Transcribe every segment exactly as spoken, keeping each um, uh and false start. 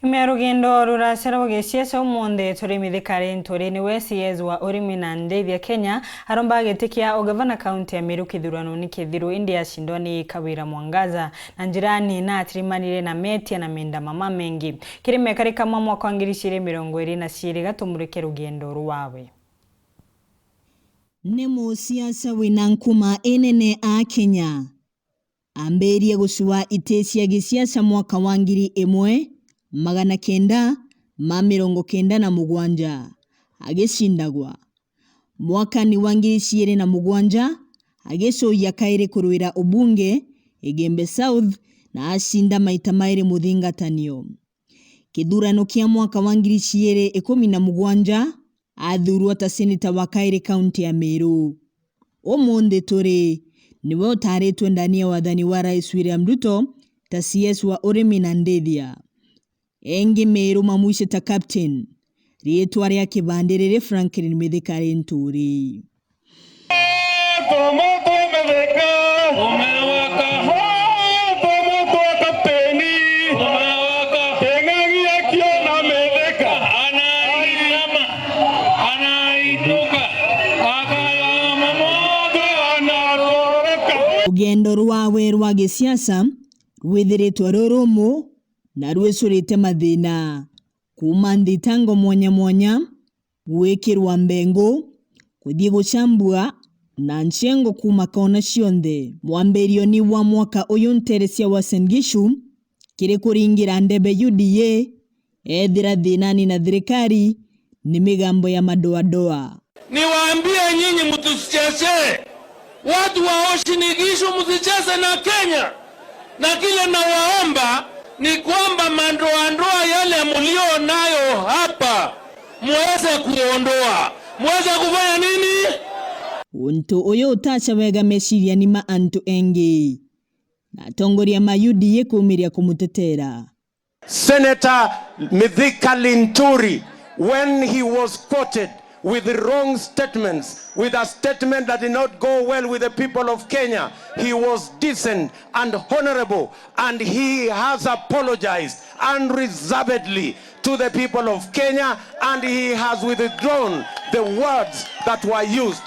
Nyuma ya rugendo ruracera rwa gisiasa umunthi, turi Mithika Linturi niwe C S wa urimi na ndithia Kenya aromba giti kia ugavana kaunti ya Meru kithurano ni kithiru, indi acindwa ni Kawira Mwangaza na njira nini atirimanire na metia na mindama mamengi. Kiri mekari kamwe mwaka wa ngiri ciiri mirongo iri na ciiri, gatumurike rugendo rwawe. Ni musiasa wina nkuma inene a Kenya. Ambirie gucua iti cia gisiasa mwaka wa ngiri imwe magana kenda ma mirongo kenda na mugwanja, agicindagwa. Mwakani wa ngiri ciiri na mugwanja, agicuuja kairi kurwira ubunge Igembe South, na acinda maita mairi muthingatanio. Kithurano kia mwaka wa ngiri ciiri ikumi na mugwanja, athurwa ta seneta wa kairi kaunti ya Meru. Umunthi turi, niwe utaritwe ndani ya wathani wa Rais William Ruto ta C S wa urimi na ndithia. Engi Meru mamwicite ta Captain. Riitwa ria kibandi riri Franklin Mithika Linturi. Rugendo rwawe rwa gisiasa rwithiritwe ruri rumu na rwicurite mathina, kuuma nthitango mwanya mwanya, gwikirwa mbengu, kuthii gucambua na ncengo kuuma kona cionthe. Mwambirioni wa mwaka uyu nteere cia Uasin Gishu kiri kuringira ndebe U D A, ethira thinani na thirikari ni migambo ya madoadoa. Niwaambie nyinyi, mtusichezee. Watu wa Uasin Gishu, msicheze na Kenya. Na kile nawaomba ni kwamba madoadoa yale mlio nayo hapa, muweze kuondoa. Muweze kufanya nini? Untu uyu utaca wega meciriani ma antu engi, na atongoria ma U D A kumiria kumutetera. Senator Mithika Linturi, when he was quoted with wrong statements, with a statement that did not go well with the people of Kenya, he was decent and honorable, and he has apologized unreservedly to the people of Kenya, and he has withdrawn the words that were used.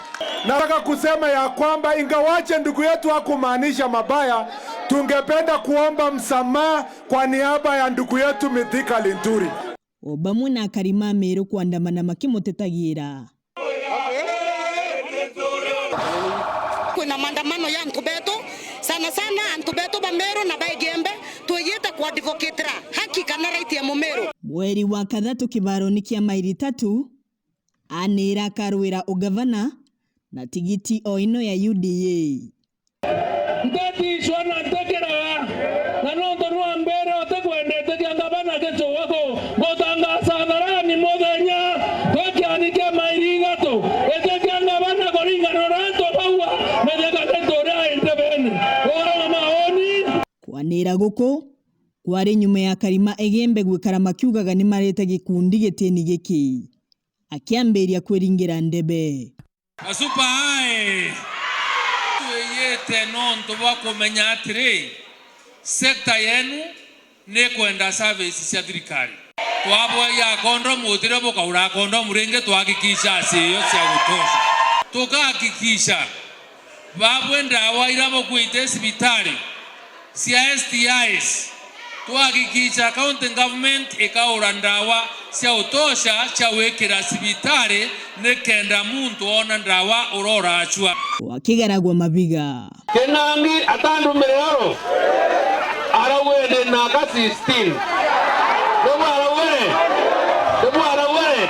Nataka kusema ya kwamba ingawaje ndugu yetu hakumaanisha mabaya, tungependa kuomba msamaha kwa niaba ya ndugu yetu Mithika Linturi. O bamwe na akari ma Meru kuandamana makimutetagira. Kwina maandamano ya antu betu, sana sana antu betu ba Meru na ba Igembe, twiyite ku advocate-ra haki kana right ya Mumeru. Mweri wa kathatu kibaroni kia Mairi Tatu, anira akarwira ugavana na tigiti o ino ya U D A. Nteti icio na ntikiraga, na nontu nwambire utikwendete kia ngavana Gichua ku, ngutangaca hadharani muthenya twi kiathi kia mairi ithatu, iti kia ngavana kuringana na antu bauga, Mithika Linturi ai ndebeni. Wara wa maoni. Kwanira guku kwari nyuma ya Karima Igembe gwikara makiugaga nimarete gikundi gitini giki, akiambiria kwiringira ndebe. Gasupa ae! Twiyite nontu bwa kumenya atiri, sector yenu ni kwenda service cia thirikari. Twabwagia kondomu, utirio bukaura kondomu ringi, twahakikisha acio cia gutosha. Tukahakikisha babwe ndawa ira bukwite cibitari cia S T Is, twahakikisha county government ikaura ndawa cia utosha cia gwikira cibitari, nikenda muntu oona ndawa urora acua. Wakigeragwa mabiga. Kinangi atandumirira ru, araugire ndi na aka sixteen. Nibu araugire? Nibu araugire?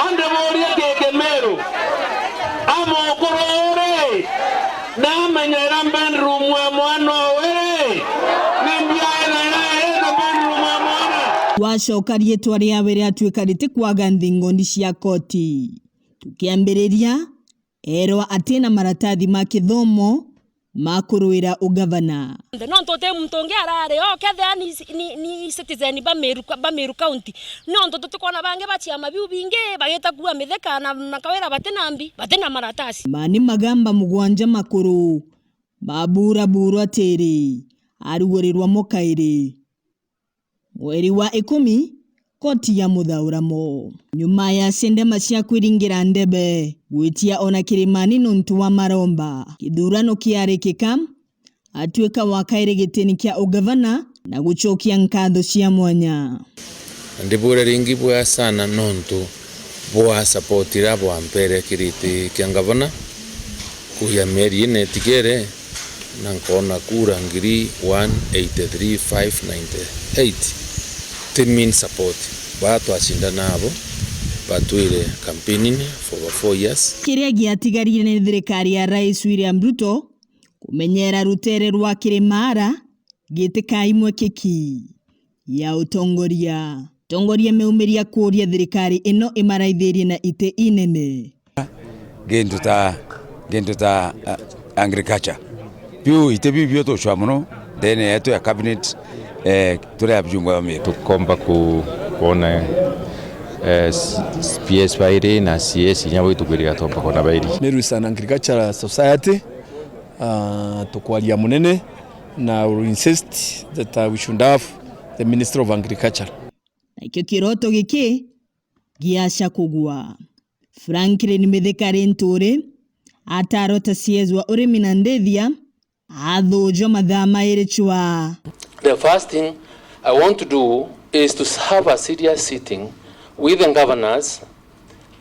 Andi buria kiki Meru, amukuru uri? Namenyera bedroom ya mwana owe ri? Ni mbia ina ya iri na bedroom ya mwana? Gwacoka riitwa riawe riatuika ritikwaga nthingondi cia koti. Tukiambiriria, erwa atina maratathi ma kithomo ma kurwira ugavana. Nontu uti muntu ungi arari o kethira ni, ni, ni citizen ba Meru, ba Meru County. Nontu tutikwona bangi ba ciama biu bingi bagita kuua Mithika na, na Kawira batina mbi, batina maratasi. Mani magamba mugwanja makuru, maburaburwa tiri, arugurirwa mo kairi. mweri wa ikumi, koti ya muthauramo. Nyuma ya ciendema cia kwiringira ndebe gwitia ona kirimani nontu wa maromba, kithurano kiarikika, atuika wa kairi gitini kia ugavana na gucokia nkatho cia mwanya. Ndibwire ringi bwea sana nontu bwa support iria bwampere kiri giti kia ngavana kuya mieri ina itigere, na nkoona kura ngiri one eighty three five ninety eight. Ti mean support. Baa twacindana nabo, batwire campaign-ini for over four years. Kiria giatigarire ni thirikari ya Rais William Ruto kumenyera rutere rwa Kirimaara gitikai mwekeki ya utongoria. Tongoria meumiria kuuria thirikari ino imaraithirie na iti inene. Gintu ta, gintu ta, uh, agriculture. Biu iti biu bio tucwa mono ndene yetu ya cabinet, eh, turi abjumbe ba Meru. Tukomba ku-, kwona, eh, s-, s-, P S bairi na C S inya bwitukwirira tomba kwona bairi. Meru is an agricultural society. Ah, tukwaria munene, na will insist that, uh, we should have the Ministry of Agriculture. Nakio kiroto giki giaca kugwa. Franklin Mithika Linturi atarota C S wa urimi na ndithia athujwa mathaa mairi cwa. The first thing I want to do is to have a serious sitting with the governors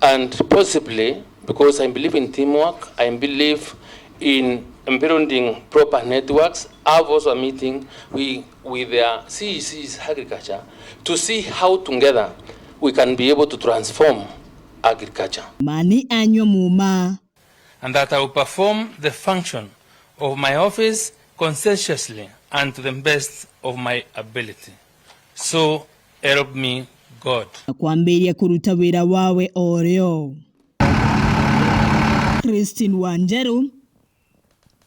and possibly, because I believe in teamwork, I believe in building proper networks, have also a meeting with, with their C E Cs agriculture to see how together we can be able to transform agriculture. Mani anywa muma. And that I will perform the function of my office conscientiously and to the best of my ability. So help me God. Na kwambiria kuruta wira wawe o rio. Christine Wanjeru,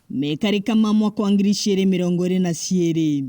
Mekari kama mwaka wa ngiri ciiri mirongo iri na ciiri.